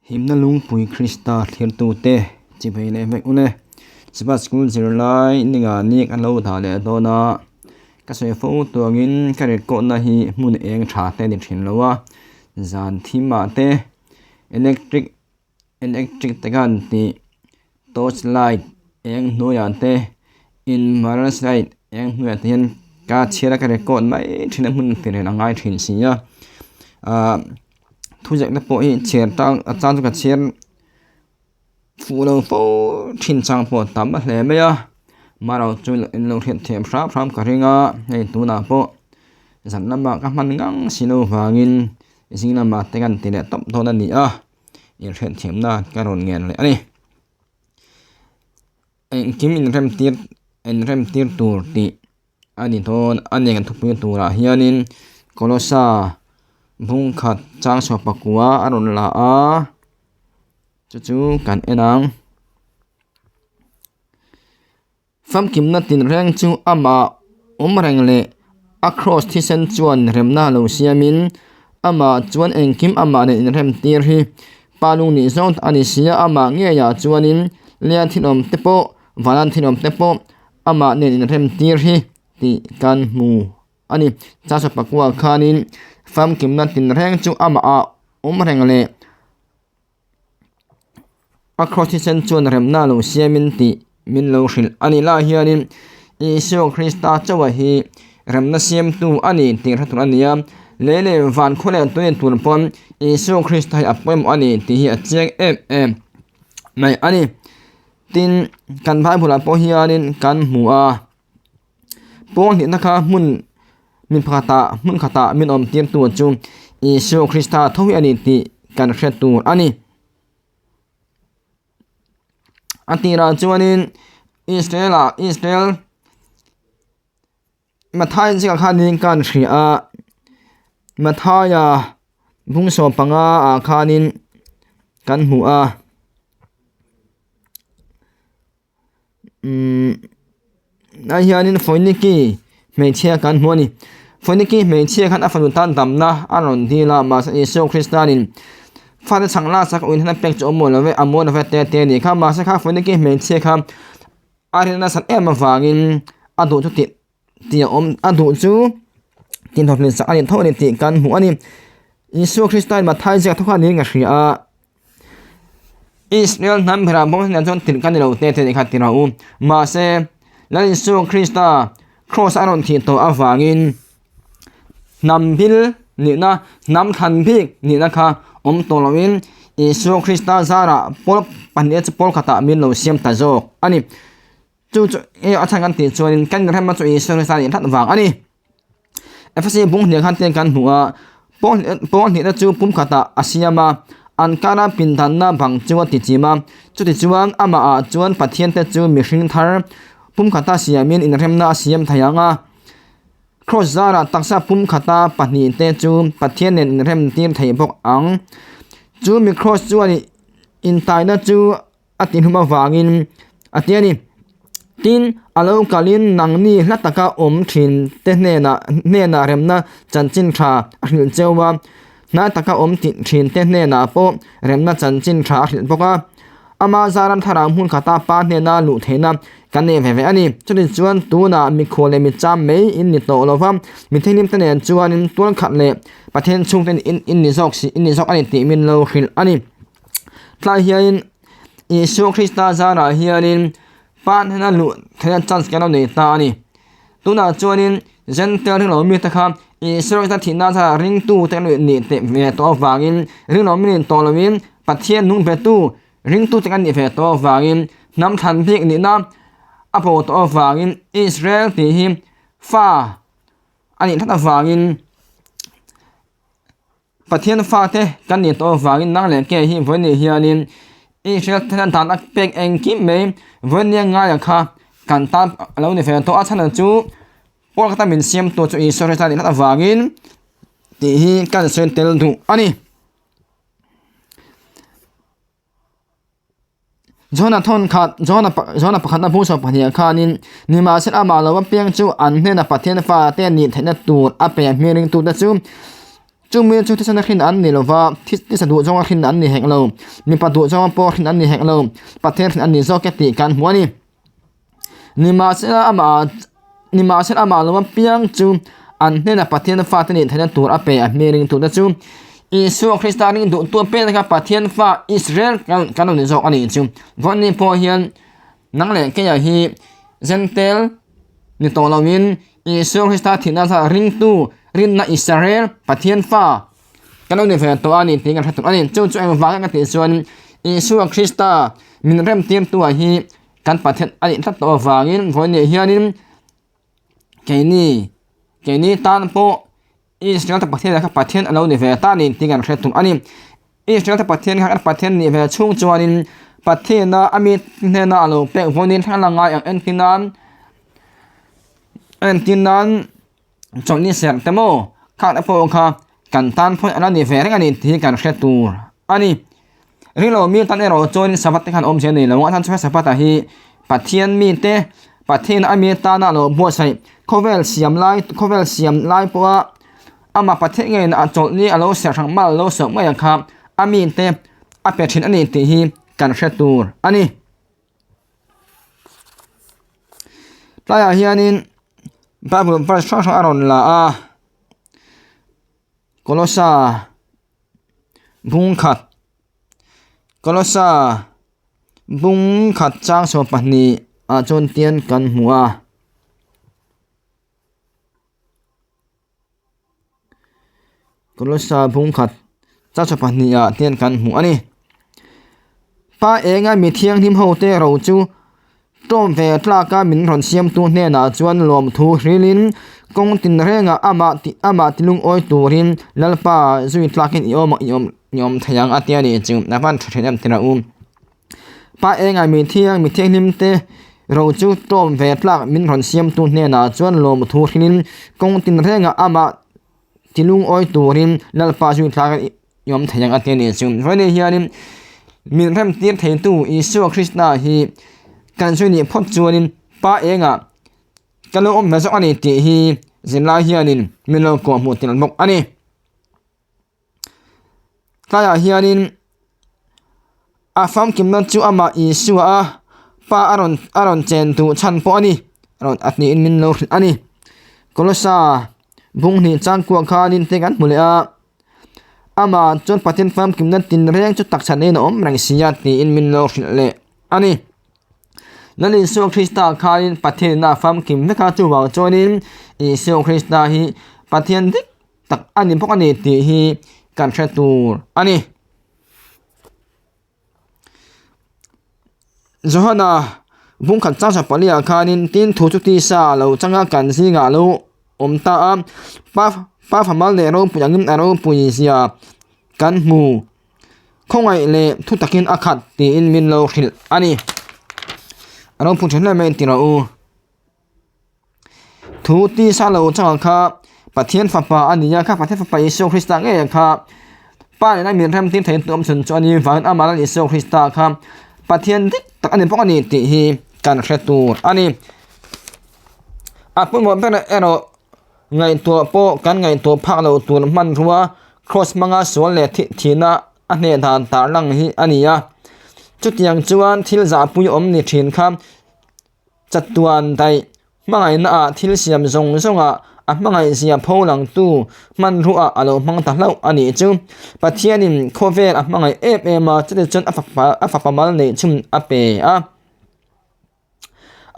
Himna lungpui Krista thlirtute chivei leh vek ule. Sabbath School zirlai ninga ni kan lo dah leh dawn a, ka sawi fo tuangin ka record-na hi hmun eng tha te a ni thin lo a, zan thimah te electric electric te khan tih torch light eng hnuaiah te in light eng hnuaiah te hian ka chhiar a ka record mai thin a hmun tirel a ngai thin si a ahh thuziak te pawh hi chhiar tan a tan chu ka chhiar fuh lo fo thin chang pawh a tam hle mai a marawh chu in lo hriat thiam hram hram ka ring a hei tunah pawh zan lamah ka hman ngang si lo vangin zing lamah te kan ti leh tawp dawn a ni a. Inhriatthiamna ka rawn ngen leh a ni. Engkim inremtir inremtir tur tih a ni dawn a ni kan thupui turah hianin Kolosa bung khat chang chhuah pakua a rawn la a chu chu kan en ang. Famkimna tinreng chu amah awm reng leh a kraws thisen chuan remna lo siamin amah chuan engkim amah nen inremtir hi Pa lung nih zawng a ni sia, amah ngeiah chuanin Lia thinawm te pawh Vanan thinawm te pawh amah nen inremtir hi tih kan hmu a ni. Chasa pakua khanin famkimna tinreng chu amah awm reng leh A kraws thisen chuan remna lo siamin tih min lo hrilh a ni lai hianin Isua Krista chauha hi remna siamtu a ni tih hre tur a ni a, lei leh van khaw leh tui tur pawn Isua Krista hi a pawimawh a ni tih hi a chiang em em mai a ni. Tin, kan Bible ah pawh hianin kan hmu a, pawl hnihna kha hmun min pakhatah hmun khatah min awm tir tu chu Isua Krista tho hi a ni tih kan hre tur a ni. A tirah chuanin Israel ah Israel Matthai zingah khanin kan hria a Matthaia bung 15 ah khanin kan hmu a. Umm ah hianin Foiniki hmeichhia kan hmu a ni. Foiniki hmeichhia khan a fanu tan damna a rawn dil a mahse Isua Kristanin fate chhang lak sak uin hian a pek chu a mawi lo ve a mawi lo ve te te a ni kha mahse kha Foiniki hmeichhia kha a rin nasat em avangin a duh chu tih tih a awm a duh chu tinhlawhtlin sak a ni tho a ni tih kan hmu a ni. Isua Kristain Matthai ziak thawk a niin ka hria a. Israel hnam berah bawk hian chuan tirh ka ni lo te te nih kha ti rawh u. Mahse, Lal Isua Krista Kraws a rawn thih tawh avangin hnam bil nihna, hnam thlan bik nihna kha awm tawh loin Isua Krista zarah pawl pahnih chu pawl khatah min lo siam ta zawk a ni. Chu chu e a chhan kan tih chuanin kan inremna chu Isua Krista nih hlat vang a ni. Efesi bung hnih khan ten kan hmu a, pawl pawl hnihna chu pum khatah a siam a, an kara pindanna bang chu a ti chim a. Chutichuan amahah chuan Pathian te chu mihring thar pum khata siamin inremna a siam thei ang a. Kraws zarah taksa pum khata pahnihte chu Pathian nen inrem tir thei bawk ang. Chu mi kraws chuan intaina chu a ti hlum avangin a ti a ni. Tin, a lo kalin nangni hla taka awm thin te hnenah hnenah remna chanchin tha a hrilh cheu a, hnai taka awm thin te hnenah pawh remna chanchin tha a hrilh bawk a. Ama zaran thlarau hmun khata pa hnena luh theihna kan nei ve ve a ni. Chutichuan chuan tunah mikhual leh micham mai in ni tawh lo va, mithianghlim te nen chuanin tual khat leh Pathian chhungte in ni zawk si in ni zawk a ni tih min lo hrilh a ni. Tlai hianin Isua Krista zarah hianin Pa hnena luh theihna chance kan lo nei ta a ni. Tunah chuanin Gentile ringlo mite kha Isua Krista thihna zarah ringtute an nih teh ve tawh avangin ringlo mi nih tawh loin Pathian nung betu ringtute kan nih ve tawh avangin hnam thlan bik nihna a bo tawh avangin Israel tih hi fa a nih tlat avangin Pathian fate kan nih tawh avangin nang leh ke hi vawiin hianin Israel thena dan a pek engkim mai vawiin nia ngaia kha kan tan a lo ni ve tawh a chhan chu pawl khata min siam tu chu Isua Krista nih tlat avangin tih hi kan sawi tel duh a ni. Johna thawn khat Johna Johna pakhatna bung sawm pahnih ah khanin nimahsela amah lo apiang chu an hnena Pathian fate nih theihna tur a pe hming ringtute chu. Chumi chu thisena hrin an ni lova, thisa duh zawnga hrin an ni hek lo, mipa duh zawnga pawh hrin an ni hek lo, Pathian hrin an ni zawk e tih kan hmu a ni. Nimahsela amah nimahsela amah lo apiang chu an hnena Pathian fate nih theihna tur a pe a hmel ringtute chu Isua Krista ring duhtu apiang te kha Pathian fa Israel kan kan lo ni zawk a nih chu. Vawiin pawh hian nang leh keia hi Jentail ni tawh loin Isua Krista thihna zat ringtu rinna Israel Pathian fa kan lo ni ve tawh a ni tih kan hre tawh a ni. Chu chu engvang ka tih chuan Isua Krista min remtirtu ah hi kan Pathian a nih tlat tawh avangin vawiin hianin keini keini tan pawh Israel te Pathian kha Pathian a lo ni ve ta a ni tih kan hre tum a ni. Israel te Pathian kha kan Pathian nih ve chhung chuanin Pathiana a mi hnena a lo pek vawiin thleng la ngai ang entir nan entir nan chawlhni serh te maw khak te pawh kha kan tan pawh a la ni ve reng a ni tih hi kan hre tur a ni. Ringlo mi tan erawh chuan Sabbath te khan awmzia nei lo a, chuan chuan Sabbath ah hi Pathian mite Pathian a mi tana lo buatsaih khawvel siam lai khawvel siam lai pawha amah Pathian ngeiin a chawlhni a lo serh hrang mal lo sawh mai ang kha a mite a pe thin a ni tih hi kan hre tur a ni. Tlaiah hianin Bible verse hrang hrang a rawn la a, Kolosa. Bung khat Kolosa bung khat chang 12 ah chuan tian kan hmu a. Kolosa bung khat chang 12 ah tian kan hmu a ni. Pa enga mi thianghlim ho te ro chu Tlawm ve tlaka min rawn siamtu hnenah chuan lawmthu hrilhin kawng tinrengah amah ti amah tilungawi turin Lalpa zui tlakin i awm i awm i awm thei ang a tia ni chu a van tha thin em tir a u. Pa enga mi thiang mi thianghlim te ro chu tlawm ve tlak min rawn siamtu hnenah chuan lawmthu hrilhin kawng tinrengah amah tilungawi turin Lalpa zui tlakin i I awm thei ang a ti a ni chu. Vawiin hianin min remtir theitu Isua Krista hi kan zui nih phawt chuanin pa engah ka lo awm ve zawk a ni tih hi zirlai hianin min lo kuah hmuh tel bawk a ni. Tlaiah hianin a famkimna chu amah Isua a pa a rawn a rawn chen duh chhan pawh a ni rawn a tiin min lo hrilh a ni. Kolosa bung hnih changkuah khanin te kan hmu leh a. Amah chuan Pathian famkimna tinreng chu taksa neiin a awm reng si a tiin min lo hrilh leh a ni. Lal Isua Krista khanin Pathianina a famkim vek a, chuvang chuanin Isua Krista hi Pathian dik tak a ni bawk a ni tih hi kan hre tur a ni. Johana bung khat chang 14 ah khanin tin thu chu tisa a lo chang a kan zingah a lo awm ta a pa pa famal leh ropui angin a ropui zia kan hmu khawngaih leh thu takin a khat tiin min lo hrilh a ni a ropui tha hle mai tih rawh u. Thu tisa lo chang kha Pathian fapa a ni a, kha Pathian fapa Isua Krista ngei ang kha Pa nena min remtir thei tu awm chhun chu a ni vangin amah Lal Isua Krista kha Pathian dik tak a ni bawk a ni tih hi kan hre tur a ni. A pawimawh ber erawh ngaihtuah pawh kan ngaihtuah phak loh tur hmanrua kraws hmanga sual leh thihna a hneh dan tarlang hi a ni a. Chutiang chuan thil zahpui awm ni thin kha Chatuan daih hmangaihna ah thil siam zawng zawngah a hmangaih zia pho langtu hmanruah a lo hmang ta hlauh a nih chu. Pathianin khawvel a hmangaih em em a, chutiang chuan a fapa a fapa mal neih chhun a pe a.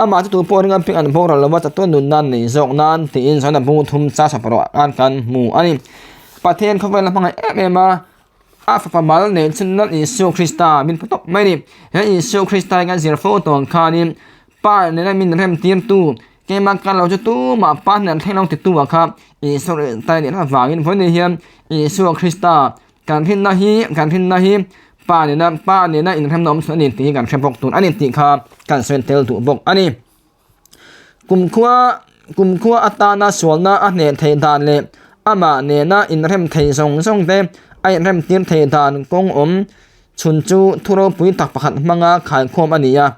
Amah chu tu pawh ringa piang an boral lova chatuan nun nan nei zawk nan tiin Johana bu thum cha chhap rawh khan kan hmu a ni. Pathian khawvel a hmangaih em em a. A fapa mal neih chhun Lal Isua Krista min phu tawp mai a ni. He Isua Krista hi kan zir fo tawh ang khanin Pa nena min remtirtu, keimah kal lo chu tumah Pa hnen thleng lo titu ah kha Isua Krista a nih avangin vawiin hian Isua Krista kan rinna hi kan rinna hi Pa nena Pa nena inremna awm chhun a ni tih hi kan hre bawk tur a ni tih kha kan sawi tel duh bawk a ni. Kumkhua kumkhua atana sualna a hneh theih dan leh amah nena inrem thei zawng zawng te a inrem tir theih dan kawng awm chhun chu thu ropui tak pakhat hmanga khaikhawm a ni a.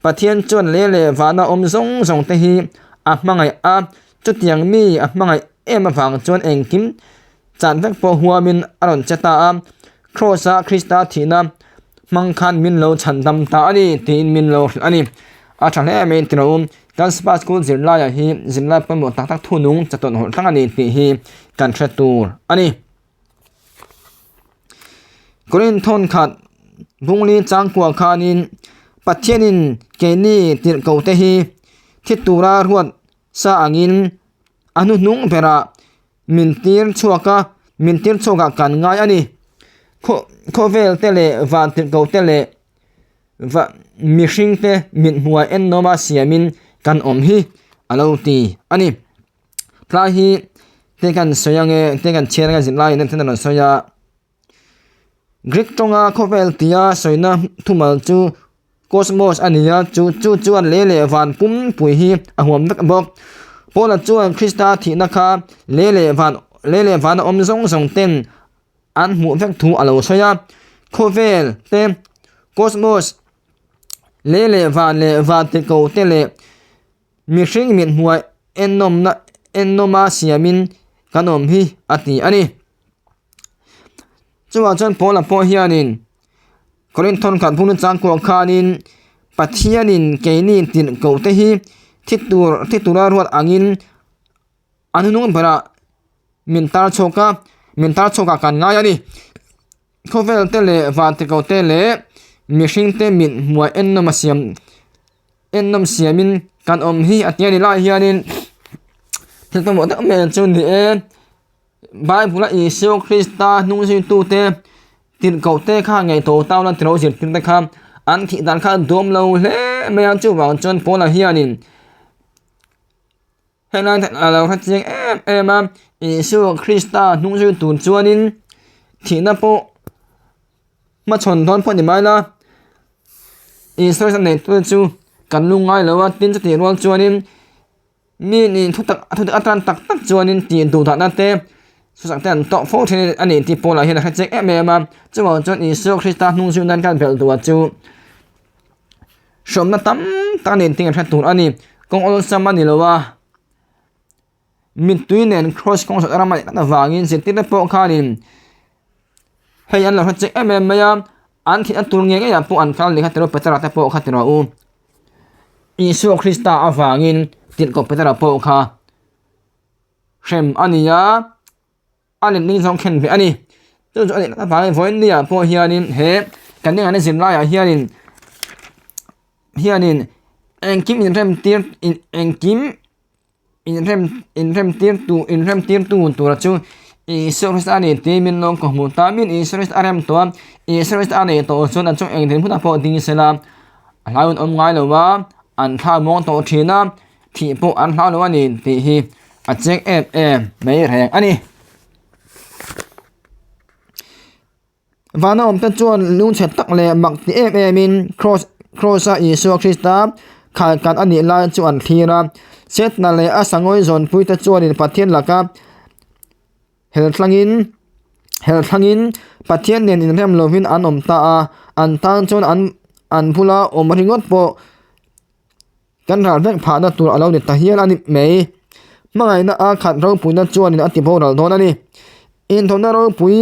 Pathian chuan lei leh vana awm zawng zawng te hi a hmangaih a, chutiang mi a hmangaih em avang chuan engkim. Chan vek pawh huamin a rawn che ta a, Kraws-a Krista thihna hmang khan min lo chhandam ta a ni tiin min lo hrilh a ni. A tha hle mai tilo u, kan Spa School zirlaiah hi zirlai pawimawh tak tak thunung chatuan hawlh tlang a ni tih hi kan hre tur a ni. Korinth thawnkhat Bungli changkua khanin Pathianin keini tirhkohte hi thi tura ruat sa angin a hnuhnung berah min tir chhuak a, min tir chhuakah kan ngai a ni. Khaw khawvel te leh van tirhkoh te leh va mihring te mit hmuai ennawm a siamin kan awm hi a lo ti a ni. Tlai hi te kan sawi ange te kan chhiar ange zirlaiin an rawn sawi a. Greek tawnga khawvel tia sawina thumal chu kosmos a ni a, chu chu chuan lei leh van pumpui hi a huam vek bawk. Paula chuan Krista thihna kha lei leh van lei leh vana awm zawng zawng ten an hmuh vek thu a lo sawi a, khawvel te kosmos lei leh van leh van tiko te leh Mihring mit hmuai ennawmna ennawma siamin kan awm hi a ti a ni. Chuvang chuan Paula pawh hianin Korinth thawnkhat hmun changkuah khanin Pathianin keini tirhkohte hi thi tur thi tura ruat angin a hnung berah min tar chhuak a, min tar chhuakah kan ngai a ni. Khawvel te leh vantikawte leh mihringte mit hmuai ennawm a siam ennawm siamin kan awm hi a ti a ni lai hianin thil pawimawh deuh mai chu ni e Bible a Isua Krista hnung zuitute tirhkohte kha ngei tawh tau la tilo zirtir te kha an thih dan kha a duam lo hle mai a chuvang chuan Paula hianin Helai a lo hre chiang em em a, Isua Krista hnung zui tur chuanin thihna pawh hmachhawn dawn pawh ni mai la, Isua Krista nei tu chu kan lu ngai lo a, tin chutih rual chuanin mi nih thutak thutak atan tak tak chuanin tih duh dahna te thusak te an tawh fo thin a ni tih pawlah hian a hre chiang em em a, chuvang chuan Isua Krista hnung zui nan kan belh duh a chu. Hrawmna tam tak a ni tih kan hre tur a ni. Kawng awlsam a ni lo a, mittui nen cross kawng zawh ram a nih tlat avangin zirtirte pawh khanin hei an lo hre chek em em mai a, an thihna tur ngei ngeiah pawh an kal ni kha tiraw Petera te pawh kha tiraw u. Isua Krista avangin tirhkoh Petera pawh kha hrem a ni a. A letling zawng khen ve a ni. Chu chu a nih avangin vawiin ni ah pawh hianin he kan eng an zir laiah hianin hianin engkim inrem tir engkim inrem inrem tir tu inrem tir tu tura chu Isua Krista a ni tih min lo kawh hmuh ta min Isua Krista a rem tawh a Isua Krista a nei tawh chuan a chung eng thil hmunah pawh ding sela a hlauhawm awm ngai lo va an thla muang tawh thin a. Thih pawh an hlau lo a ni tih hi a chek em em mai reng a ni. Vana awmte chuan lungchhe tak leh mak ti em emin Kraws Krawsa Isua Krista khalkan a nih lai chu an thlir a. Setna leh a sangawi zawnpuite chuanin Pathian laka helthlangin helthlangin Pathian nen inrem lovin an awm ta a, an tan chuan an an bula awm ringawt pawh Kan ral vek phahna tur a lo ni ta hial a ni mai. Hmangaihna a khat ropuina chuanin a ti boral dawn a ni. Inthawhna ropui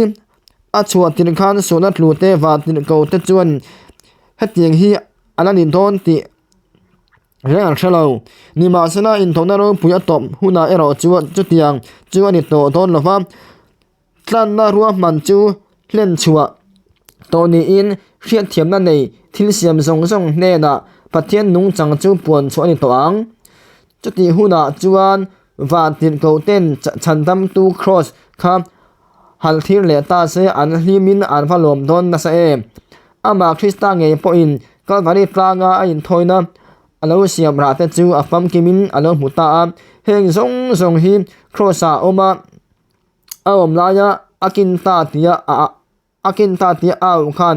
a chhuah tir khan sualna tlu te vah tir ko te chuan hetiang hi a la ni dawn tih reng an hre lo. Nimahsela inthawhna ropui a tawp hunah erawh chuan chutiang chu a ni tawh dawn lo va. Tlanna ruahman chu hlen chhuah tawh niin hriatthiamna nei thil siam zawng zawng hnenah Pathian nungchang chu puan chhuah a ni tawh ang. Chutih hunah chuan van tirhkoh ten chhandamtu kraws kha hal thir leh ta se an hlimin an va lawm dawn nasa em. Amah Krista ngei pawhin Kalvari tlanga a inthawina a lo siam rah te chu a famkimin a lo hmu ta a. Heng zawng zawng hi kraws-ah a awm a. A awm laia a kin ta tia a a kin ta tia a auh khan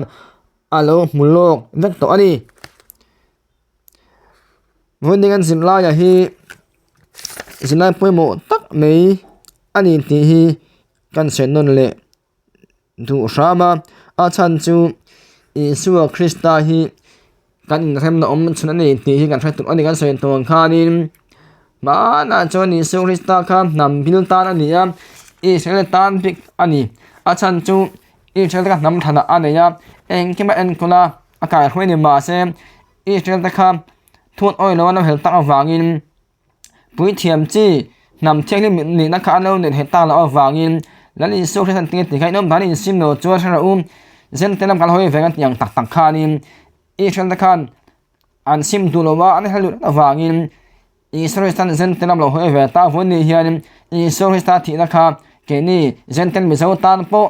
a lo hmu lawk vek tawh a ni. Vawiin an zirlaia hi zirlai pawimawh tak mai a ni tih hi kan sawi nawn leh duh hram a, a chhan chu Isua Krista hi kan inremna awm chhun a ni tih hi kan hre tur a ni kan sawi tawh ang khanin hmanah chuan Isua Krista kha hnam bil tan a ni a. Israel tan bik a ni. A chhan chu Israel te kha hnam thlanah a nei a, engkim a enkawl a, a kaihruai ni mahse Israel te kha thuan awih lo an lo hel tak avangin Puithiam chi hnam thianghlim nihna kha an lo neih theih tak loh avangin Lal Isua Kristian tinge tih kha in awm dan insim lo chuan hre rawh u. Zente lam kan hawi veng an tih ang tak tak khanin Israel te khan an sim duh lo a, an hel duh avangin Isua Kristian zente lam lo hawi ve ta vawi ni hianin Isua Krista thihna kha keini Zentel Mizo tan pawh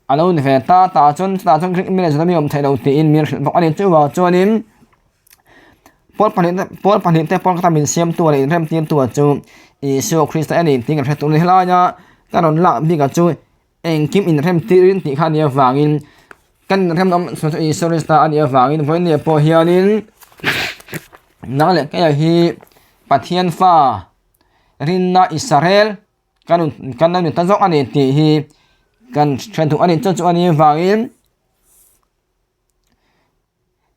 a lo ni ve ta tah chuan chutah chuan Greek mi leh Juda mi awm theih lo tiin min hrilh bawk a ni. Chuvang chuanin Pawl pahnihte pawl pahnihte pawl kha min siamtu leh inremtirtu chu Isua Krista a ni tih kan hre tur a ni. Helaia ka rawn lak bikah chu engkim inremtirin tih kha a nih avangin kan inrem awm chhun chu Isua Krista a nih avangin vawiin pawh hianin nang leh keia hi Pathian fa rinna Israel kan kan lo ni ta zawk a ni tih hi kan hre duh a ni. Chu chu a nih avangin.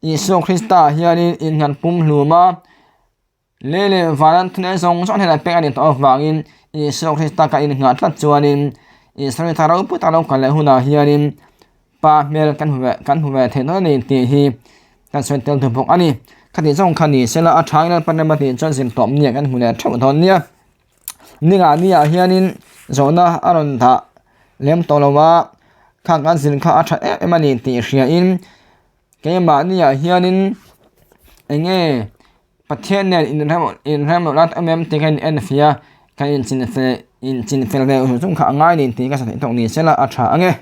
Isua Krista hianin innghat pumhlum a, lei leh van an thunei zawng zawng hnenah pek a nih tawh avangin Isua Krista ka inngah tlat chuanin Israel thar ropui tak lo kal leh hunah hianin Pa hmel kan hmu ve kan hmu ve theih dawn a ni tih hi kan sawi tel duh bawk a ni. Khatih zawng kha ni sela a tha in Lalpan rem a tih chuan zir tawp nia kan hmu leh theuh dawn nia. Ningah niah hianin zawhna a rawn dah lem tawh lo a, khang kan zin kha a tha em em a ni tih hriain keimahniah hianin eng nge Pathian nen inrem inrem loh lai em em tih ka in en fia, ka inchin fel inchin fel ve chung chung kha a ngai a ni tih ka sa theih tawk ni sela a tha ang e.